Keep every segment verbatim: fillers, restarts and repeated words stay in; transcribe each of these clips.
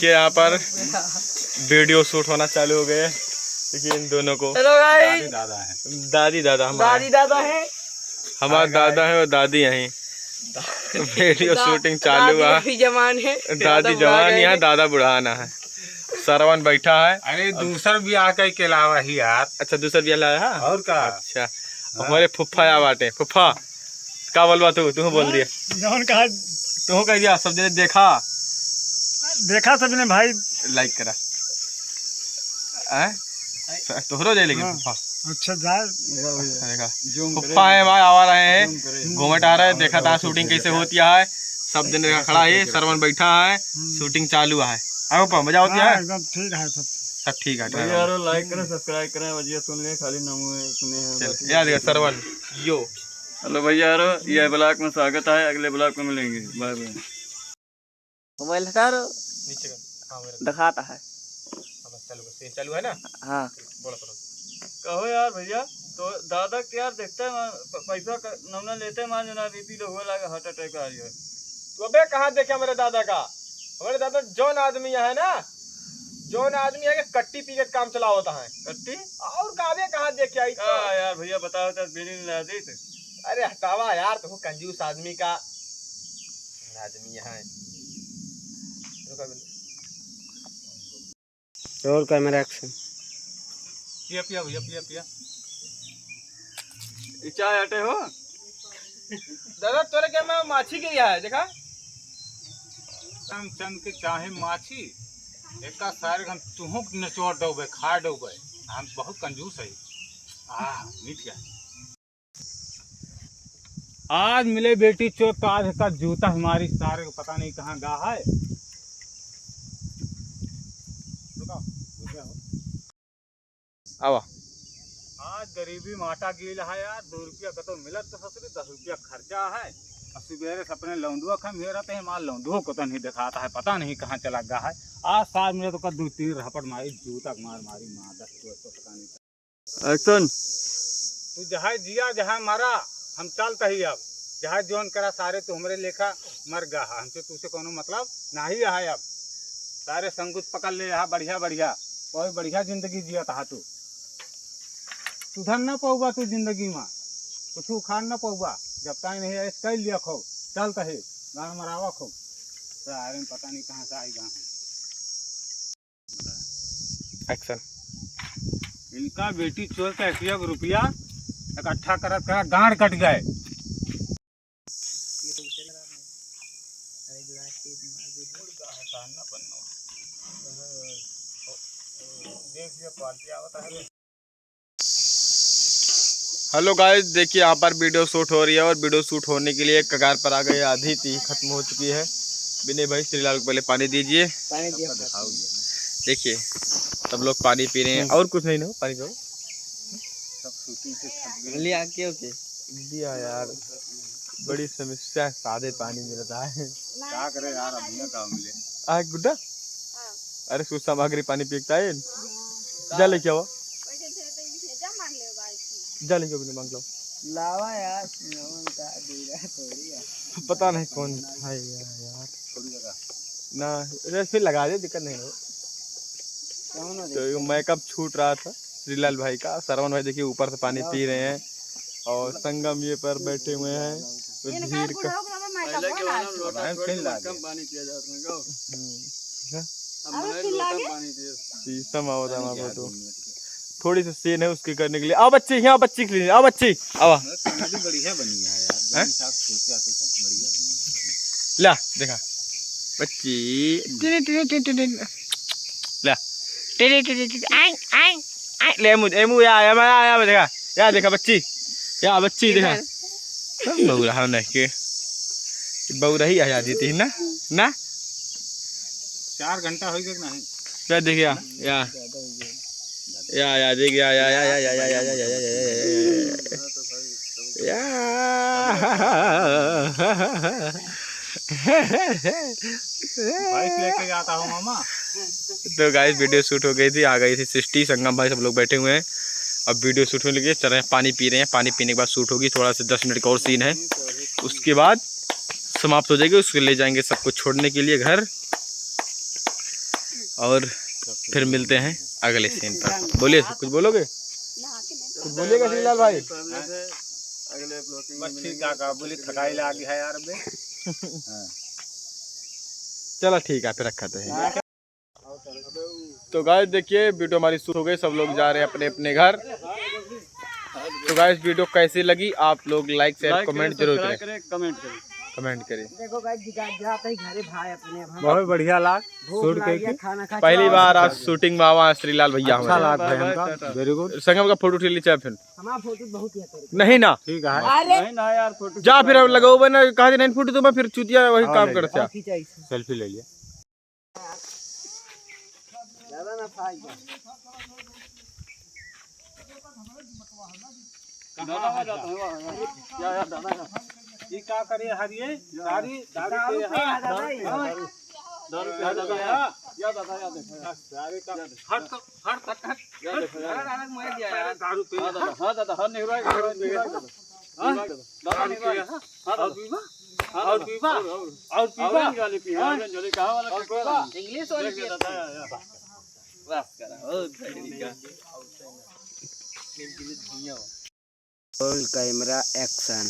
के यहाँ पर वीडियो शूट होना चालू हो गए। देखिए इन दोनों को। हेलो गाइस। दादी दादा है। दादी दादा हमारे। दादी दादा है। हमारे दादा है और दादी यहीं। वीडियो शूटिंग चालू है। दादी जवान है। दादी जवान यहाँ, दादा बुढ़ाना है। सरवन बैठा है। अरे दूसर भी आके के अलावा ही यार। अच्छा, दूसर भी लाया है? और का? अच्छा, हाँ। हमारे फुफ्फा या बाटे। फुफ्फा, का बोलबा तू? तू बोल दिया। जौन कहा। तू कह दिया, सब जने देखा। देखा सबने भाई। लाइक करा। हैं? स-, तोहरो जाए लेकिन हाँ। फुफ्फा। अच्छा, जाए। देखा। जूम करे। फुफ्फा है भाई, आवा रहे हैं। जूम करे। घूमट आ रहा है, देखा था शूटिंग कैसे होती है। सब जने देखा खड़ा है, सरवन बैठा है, हम्म। शूटिंग चालू है। आओ पा, मजा होती हाँ, है? एकदम ठीक है सब। सब ठीक है, भैया ड्राइवर। यारो, लाइक करें, सब्सक्राइब करें, बजिया सुन ले, खाली नाम हुए सुने हैं, चल, बस। याद है, सरवन, यो। हेलो भैया यारो, ये ब्लॉग में स्वागत है, अगले ब्लॉग में मिलेंगे, बाय बाय। मोबाइल हटा रो। नीचे कर। हाँ, मेरा दिखाता है। हाँ, बस चालू कर, सीन चालू है ना? हाँ। बोलो, बोलो। कहो यार भैया, तो दादा के यार देखते हैं, प-, पैसा क-, नमूना लेते हैं, मान जो ना बीपी लोग हो लगा, हार्ट अटैक आ रही है। तो अबे कहाँ देखे हमारे दादा का? हमारे दादा जौन आदमी है ना, जौन आदमी है कि कट्टी पी के काम चलावता है। कट्टी? और का, अबे कहाँ देखे आई तो? का यार भैया बताओ तो बीड़ी नहीं ला दी थे। अरे हटावा यार, तो कंजूस आदमी का आदमी है। रुका बिंदु। रोल कैमरा एक्शन। पिया, पिया भैया, पिया, पिया। ई चाय अटे हो? दादा, तोरे के में माछी के यहाँ है, देखा? हम चंद के चाहे माछी, एका सारे हम तुहूँ के निचोड़ डोबे, खा डोबे। हम बहुत कंजूस है। आह, मीठ गया। आज मिले बेटी चोर तो आज का जूता हमारी सारे को पता नहीं कहाँ गा है। आवा। आज गरीबी माटा गील है यार, दो रुपया कतो मिलत तो ससुरी, दस रुपया खर्चा है। और सुबेरे से अपने लौंडुआ खा मेरा तो माल लौंडुओ को तो नहीं दिखाता है, पता नहीं कहाँ चला गा है। आज सार मिले तो का दो तीन रपट मारी, जूता मार मारी मार दस को तो पता नहीं। एक्शन। तू जहाँ जिया जहाँ मरा, हम चलत ही अब। जहाँ जौन करा सारे तू हमरे लेखा मर गा हा, हमसे तुझसे कोनो मतलब नाही है अब। सारे संगुत पकड़ ले यहाँ बढ़िया बढ़िया, कोई बढ़िया जिंदगी जियत हा तू। सुधर न पउबा तू जिंदगी में, कुछ उखाड़ न पउबा। जब तक नहीं ऐसे कर लिया खूब, चलत ही गाँव मरावा खूब। सारे में पता नहीं कहाँ से आई गा है। एक्शन। इनका बेटी चोर का एक एक रुपया इकट्ठा करत करत गांड कट गए। हेलो गाइस, देखिए यहाँ पर वीडियो शूट हो रही है और वीडियो शूट होने के लिए कगार पर आ गई, आधी ती खत्म हो चुकी है। विनय भाई, श्रीलाल को पहले पानी दीजिए। पानी दिया। देखिए, सब लोग पानी पी रहे हैं। हम्म। और कुछ नहीं ना, पानी पियो। सब शूटिंग से थक गए। लिया, ओके, ओके। दिया यार, बड़ी समस्या है, सादे पानी मिलता है। का करे यार, अब ना का मिले। आ, गुड्डा? हाँ। अरे, सूचना सामग्री पानी पीता है। हाँ। जा लेके आओ। जा लेके आओ, मांग लो। लावा यार, नमन का दूरा थोड़ी है। पता नहीं कौन है यार, यार। ना, अरे फिर लगा दे, दिक्कत नहीं हो। कौन है? तो ये मेकअप छूट रहा था श्रीलाल भाई का। सरवन भाई देखिए ऊपर से पानी पी रहे हैं और संगम ये पर बैठे हुए हैं। तो ये ना धीर का बुढ़ऊ का मेकअप पहले के वाला में लोटा छोड़ के कम पानी पिया जाता है, गाओ। हम्म। अब अबे मैं फिर लोटा लागे? पानी पियो। शीशम आवत है हमारे फोटो। थोड़ी सी सीन है उसकी करने के लिए। आओ बच्ची, यहाँ बच्ची के लिए, आओ बच्ची, आवा। बस comedy बढ़िया बनी है यार, हैं? जौन साहब सोचा तो सब बढ़िया बनी है। ला, देखा। बच्ची। टिनी, टिनी, टिनी, टिनी। ला। टिनी, टिनी, टिनी, आइं, आइं, आइं। ले मुझे, ए, मुझे, या, या, या, या, देखा। या देखा बच्ची। या बच्ची देखा। इधर। सब बउरा है नहीं के। बउरा ही आ जाती थी ना? ना? चार घंटा हो गया कि नहीं? क्या देख या, या। या, या, देख या, या। बाइक लेके जाता हूँ मामा। तो गाइस, वीडियो शूट हो गई थी, आ गई थी सिस्टी, संगम भाई, सब लोग बैठे हुए हैं। अब वीडियो शूट होने लगी है, चल रहे हैं, पानी पी रहे हैं। पानी पीने के बाद शूट होगी, थोड़ा सा दस मिनट का और सीन है, उसके बाद समाप्त हो जाएगी। उसको ले जाएंगे सबको छोड़ने के लिए घर। और फिर मिलते हैं अगले सीन पर। बोलिए, कुछ बोलोगे? कुछ बोलिएगा श्रीलाल भाई? अगले vlog में बस ठीक है, का बोली, थकाई लागी है यार बे। चलो ठीक है, फिर रखा तो है। तो गाइस देखिए, वीडियो हमारी शुरू हो गई, सब लोग जा रहे हैं अपने अपने घर। तो गाइस, वीडियो कैसी लगी आप लोग लाइक, शेयर, कमेंट जरूर करें। कमेंट करें। कमेंट करें। देखो गाइस, जा- जाते ही घरे भाई अपने, अब हम बहुत बढ़िया लाग भूख शूट लाग गया, करके। खाना खा पहली चला। बार आज शूटिंग में आवा श्रीलाल भैया अच्छा हमारे। लाग भाई हमका। वेरी गुड। संगम का फोटो उठा लीजिए फिर। हमारा फोटो बहुत ही अच्छा है। नहीं ना। ठीक है। अरे नहीं ना यार, फोटो जा फिर हम लगाओ ना, कहा दे नहीं फोटो तो मैं फिर चुतिया वही हाँ, काम ले करता। ले। सेल्फी ले लिया। ज्यादा ना खाई। कहाँ है दादा? या, या दादा, या। ये का करे हरिये? दारू, दारू दारू पे पे है दादा, ये। दारू, दारू पे है दादा, या। या दादा, या देखो, या। बस, दारू का हट तो, हट तो, हट। या देखो, या। दारू, दारू, मैं दिया यार। दारू पे हाँ दादा, हाँ दादा, हाँ नेहरू आए, नेहरू आए, नेहरू आए दादा। हाँ? दादा, दादा, दारू नेहरू पे आए। है। हाँ, और दादा। पीबा? हाँ, और दादा। पीबा? और, और। और पीबा? Orange वाली पी, हाँ? Orange वाली, कहाँ वाला और पीबा? पीबा? English वाली देख पिए। दादा, या, या। बस करा, ओ, खैरी का। Roll camera action।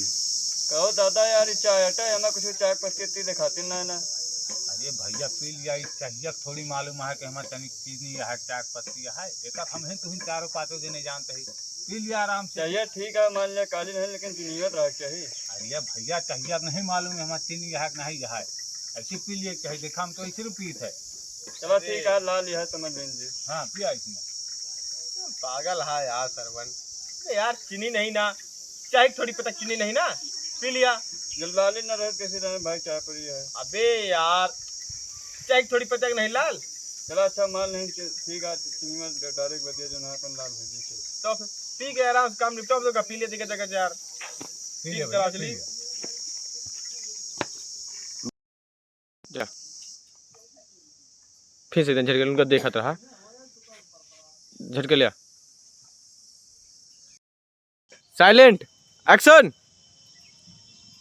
कहो दादा यार, ई चाय हटे, हमें कुछ चाय पत्ती दिखाती ना, ना। अरे भैया, पी लिया, ई चाहिए थोड़ी मालूम है कि हमारे तनिक चीनी है, चाय पत्ती है, एक हम ही तुम चारों पाँचों जने जानते ही। पी लिया आराम से। चाहिए ठीक है, मान लिया काली नहीं, लेकिन चीनी रहा चाहिए। अरे भैया, चाहिए नहीं मालूम है हमारे चीनी है कि नहीं है, ऐसे पी लिए चाहिए। देखा, हम तो ऐसे पीत है। चलो ठीक है, ला लिया है, समझ लीजिए। हाँ, पिया इसमें। पागल है यार सरवन। अरे यार, चीनी नहीं ना, चाय थोड़ी पता चीनी नहीं ना, पी लिया। जब लाली ना रहे, कैसे जाने भाई, चाय पड़ी है। अबे यार, चाय थोड़ी पता नहीं लाल। चला अच्छा, माल नहीं चे-, ठीक है, चीनी में ड-, direct बतिया जो ना अपन लाल हो जी। तो फिर ठीक है, आराम से काम निपटा, हम लोग का पी लेते के जगह यार। पी ले ठीक है, भैया, चला पी चलिए। ले। जा। फिर से झटके उनका देखत रहा। झटके लिया। Silent, action।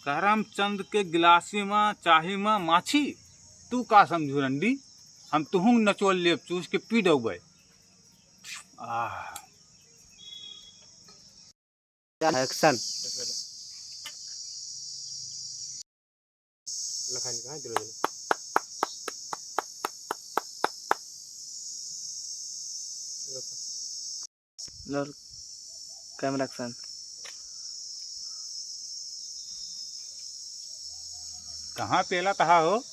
करमचंद के गिलासी में चाही में माछी, तू का समझू रंडी? हम तुहूँ नचोल लेब, चूस के पी डूबे। आह। Action। लखाइन कहाँ दिलो दिलो। Roll camera action। कहाँ पेला तहा हो?